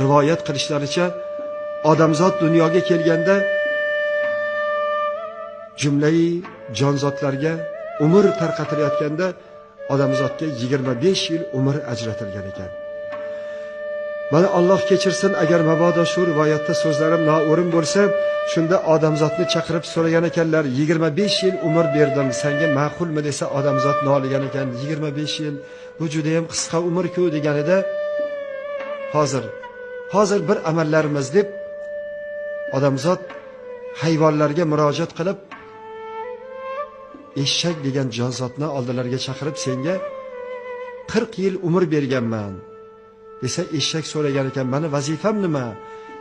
Rivoyat qilishlaricha, odamzod dunyoga kelganda jumlai jonzotlarga umr tarqatilayotganda odamzodga 25 yil umr ajratilgan ekan. Mana Alloh kechirsin, agar mabodo shu rivoyatda so'zlarim noo'rin bo'lsa, shunda odamzodni chaqirib so'ragan ekanlar, 25 yil umr berdim, senga ma'qulmi desa, odamzod noligan ekan, 25 yil bu juda ham qisqa umr-ku deganida, hozir bir amallarimiz deb odamzod hayvonlarga murojaat qilib, eshak degan jonzotni oldilariga chaqirib, senga 40 yil umr berganman desa, eshak so'ragan ekan, meni vazifam nima?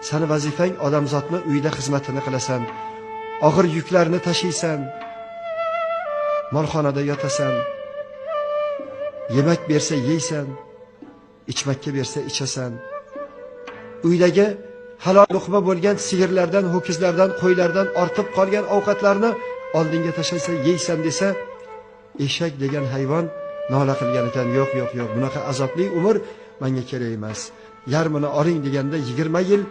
Seni vazifang odamzodni uyda xizmatini qilasan, og'ir yuklarni tashiysan, molxonada yotasan, yemak bersa yeysan, ichmakka bersa ichasan, uydagi halol luqma bo'lgan sigirlardan, ho'kizlardan, qo'ylardan ortib qolgan ovqatlarni oldinga tashlaysan, yeysan desa, eshak degan hayvon nola qilgan ekan, yo'q, yo'q, yo'q, bunaqa azobli umr menga kerak emas. Yarmini oling deganda 20 yil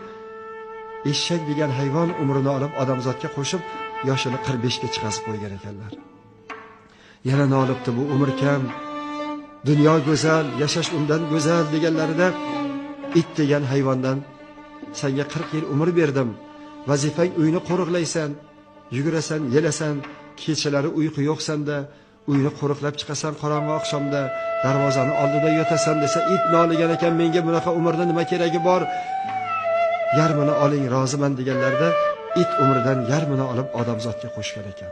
eshak degan hayvon umrini olib odamzodga qo'shib, yoshini 45 ga chiqazib qo'ygan ekanlar. Yana nolibdi, bu umr kam, dunyo go'zal, yashash undan go'zal deganlarida it degan hayvondan senga 40 yil umr berdim, vazifang uyni qo'riqlaysan, yugurasan, yelasan, kechalari uyqu yo'q senda, uyni qo'riqlab chiqasan qorong'i oqshomda, darvozani oldida yotasan desa, it noligan ekan, menga bunaqa umrda nima keragi bor, yarmini oling, roziman deganlarida it umridan yarmini olib odamzodga qo'shgan ekan.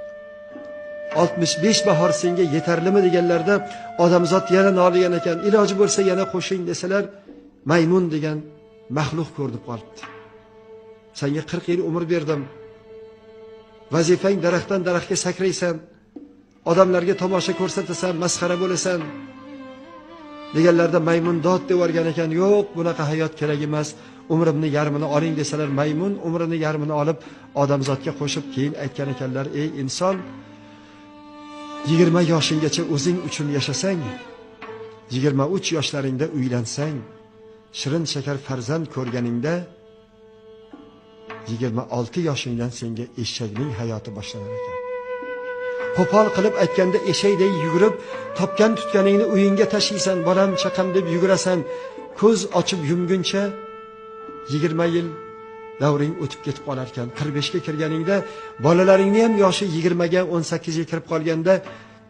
65 bahor senga yetarlimi deganlarida odamzod yana noligan ekan, iloji bo'lsa yana qo'shing desalar, maymun degan maxluq ko'rinib qolibdi. Senga 40 yil umr berdim, vazifang daraxtdan daraxtga sakraysan, odamlarga tomosha ko'rsatasan, masxara bo'lasan deganlarda maymun dod deb yuborgan ekan, yo'q, bunaqa hayot kerak emas, umrimni yarmini oling desalar, maymun umrini yarmini olib odamzodga qo'shib keyin aytgan ekanlar, ey inson, 20 yoshinggacha o'zing uchun yashasang, 23 yoshlaringda uylansang, shirin shakar farzand ko'rganingda 26 yoshingdan senga eshakning hayoti boshlanar ekan. Qo'pol qilib aytganda eshakday yugurib, topgan tutganingni uyingga tashiysan, bolam chaqam deb yugurasan, ko'z ochib yumguncha 20 yil davring o'tib ketib qolar ekan. 45 ga kirganingda bolalaringni ham yoshi 20 ga, 18 ga kirib qolganda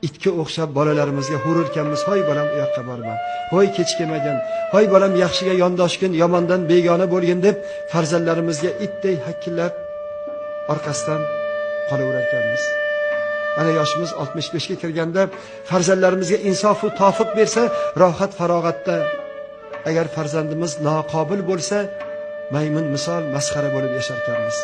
itga o'xshab bolalarimizga hururkanmiz, hoy bolam u yoqqa borma, hoy kech kelmagin, hoy bolam yaxshiga yondoshgin, yomondan begona bo'lgin deb farzandlarimizga itday hakkillab orqasidan qolaverarkanmiz. Mana yoshimiz 65 ga kirganda farzandlarimizga insof va tofiq bersa, rohat farog'atda, agar farzandimiz noqobil bo'lsa, maymun misol masxara bo'lib yasharkanmiz.